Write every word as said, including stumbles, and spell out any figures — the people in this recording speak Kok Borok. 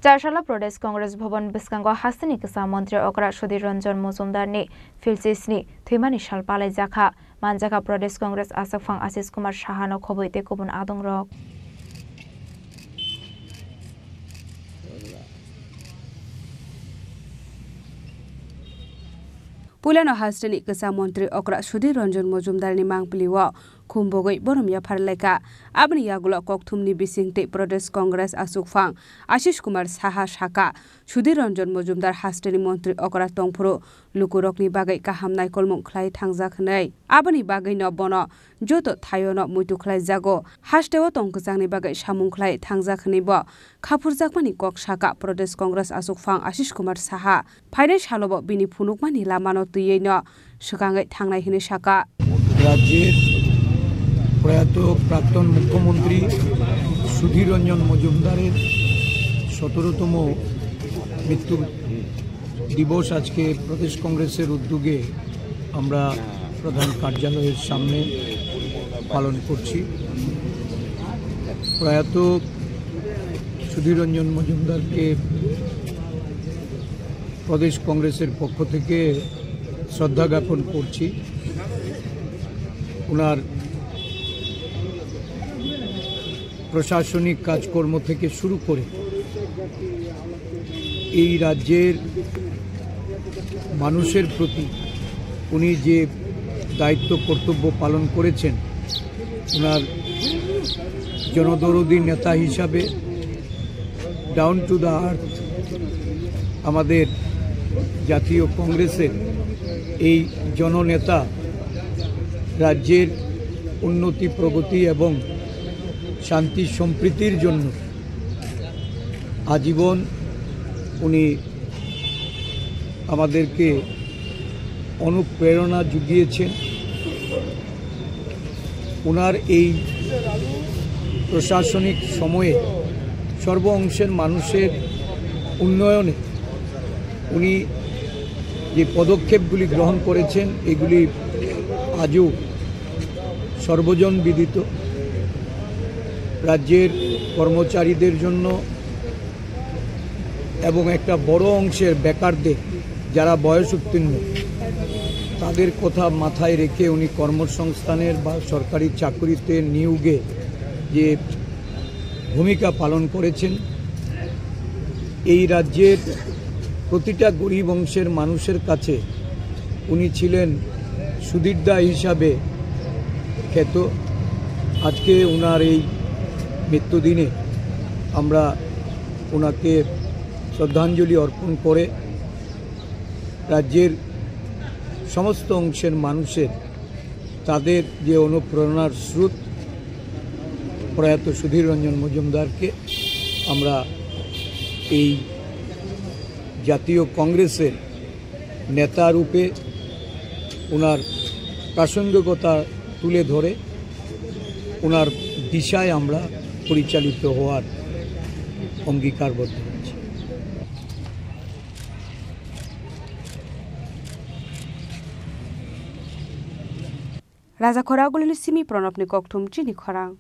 Charsala Pradesh Congress Bhavan bwskango hasteni kwcham montri okra Sudhir Ranjan Majumdarni philsisni thwimani sal palaijakha. Manjakha Pradesh Congress achukphang Ashish Kumar Sahano khobwi tei kubun adongrok. Puilano hasteni kwcham montri okra Sudhir Ranjan Majumdarni mangpilio khumbogwi borom yaphar laikha. Aboni yagulo kokthumni bisingtwi Pradesh Congress achukphang Ashish Kumar Saha sakha, Sudhir Ranjan Majumdar hasteni montri okra tongphuru lukurokni bagwi kaham naikolmung khlai thangjak hwnwi. Aboni bagwino bono joto thaiono muitu khlaijago. Hasteo tongkwchangni bagwi samung khlai thangjak hwnwi bo khaphurjakmani kok sakha Pradesh Congress achukphang Ashish Kumar Saha. Phainai salobo bini phunukmani lamano twiwi no swkangwi thangnai hwnwi sakha. রাজ্যের প্রয়াত প্রাক্তন মুখ্যমন্ত্রী সুধীর রঞ্জন মজুমদারের সতেরোতম মৃত্যু দিবস আজকে প্রদেশ কংগ্রেসের উদ্যোগে আমরা প্রধান কার্যালয়ের সামনে পালন করছি। প্রয়াত সুধীর রঞ্জন মজুমদারকে প্রদেশ কংগ্রেসের পক্ষ থেকে শ্রদ্ধা জ্ঞাপন করছি। ওনার প্রশাসনিক কাজকর্ম থেকে শুরু করে এই রাজ্যের মানুষের প্রতি উনি যে দায়িত্ব কর্তব্য পালন করেছেন, ওনার জনদরদী নেতা হিসাবে down to the earth আমাদের জাতীয় কংগ্রেসের এই জননেতা রাজ্যের উন্নতি, প্রগতি এবং শান্তি সম্প্রীতির জন্য আজীবন উনি আমাদেরকে অনুপ্রেরণা জুগিয়েছেন। ওনার এই প্রশাসনিক সময়ে সর্ব অংশের মানুষের উন্নয়নে উনি যে পদক্ষেপগুলি গ্রহণ করেছেন, এগুলি আজও সর্বজন বিদিত। রাজ্যের কর্মচারীদের জন্য এবং একটা বড় অংশের বেকারদের, যারা বয়স উত্তীর্ণ, তাদের কথা মাথায় রেখে উনি কর্মসংস্থানের বা সরকারি চাকুরিতে নিয়োগে যে ভূমিকা পালন করেছেন। এই রাজ্যের প্রতিটা গরিব অংশের মানুষের কাছে উনি ছিলেন সুধীরদা হিসাবে খ্যাত। আজকে ওনার এই মৃত্যুদিনে আমরা ওনাকে শ্রদ্ধাঞ্জলি অর্পণ করে রাজ্যের সমস্ত অংশের মানুষের তাদের যে অনুপ্রেরণার স্রোত প্রয়াত সুধীর রঞ্জন মজুমদারকে আমরা এই জাতীয় কংগ্রেসের নেতা রূপে ওনার প্রাসঙ্গিকতা তুলে ধরে ওনার দিশায় আমরা পরিচালিত হওয়ার অঙ্গীকারবদ্ধ হয়েছি। Raja Khoragulini simi Pranabni kokthum chini khorang.